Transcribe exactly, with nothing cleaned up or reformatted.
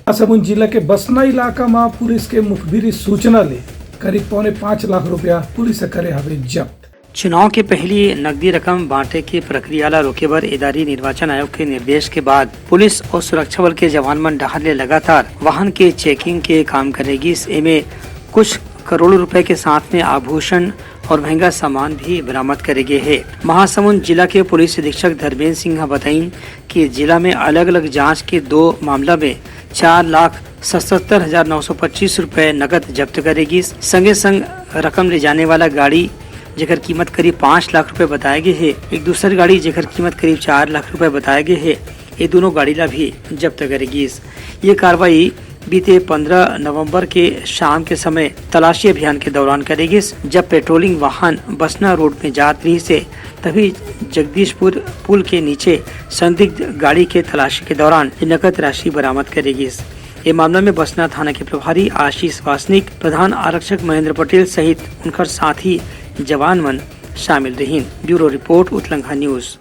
महासमुंद जिला के बसना इलाका म पुलिस के मुखबिरी सूचना ले करीब पौने पाँच लाख रुपया पुलिस ह करे हवे जब्त। चुनाव के पहिली नकदी रकम बांटे के प्रक्रिया ला रोके बर एदारी निर्वाचन आयोग के निर्देश के बाद पुलिस और सुरक्षा बल के जवान मन डहार ले लगातार वाहन के चेकिंग के काम करे गिस। एमे कुछ करोड़ों रुपए के साथ में आभूषण और महंगा सामान भी बरामद करे गे हे। महासमुंद जिला के पुलिस अधीक्षक धर्मेंद्र सिंह ह बताइन कि जिला में अलग-अलग जांच के दो मामला में चार लाख सतहत्तर हजार नौ सौ पच्चीस रुपए नकद जब्त करे गिस। संगे संग रकम ले जाने वाला गाड़ी, जेकर कीमत करीब पाँच लाख रुपए बताए गे हे, एक दूसर गाड़ी, जेकर कीमत करीब चार लाख रुपए बताए गे हे, ये दोनों गाड़ी ला भी जब्त करे गिस। ये कार्रवाई बीते पन्द्रह नवंबर के शाम के समय तलाशी अभियान के दौरान करे गिस, जब पेट्रोलिंग वाहन बसना रोड में जात रहिस हे, तभी जगदीशपुर पुल के नीचे संदिग्ध गाड़ी के तलाशी के दौरान ये नकद राशि बरामद करे गिस। ये मामला में बसना थाना के प्रभारी आशीष वासनिक, प्रधान आरक्षक महेंद्र पटेल सहित उनकर साथी जवान मन शामिल रहिन। Bureau report, Utlangha news.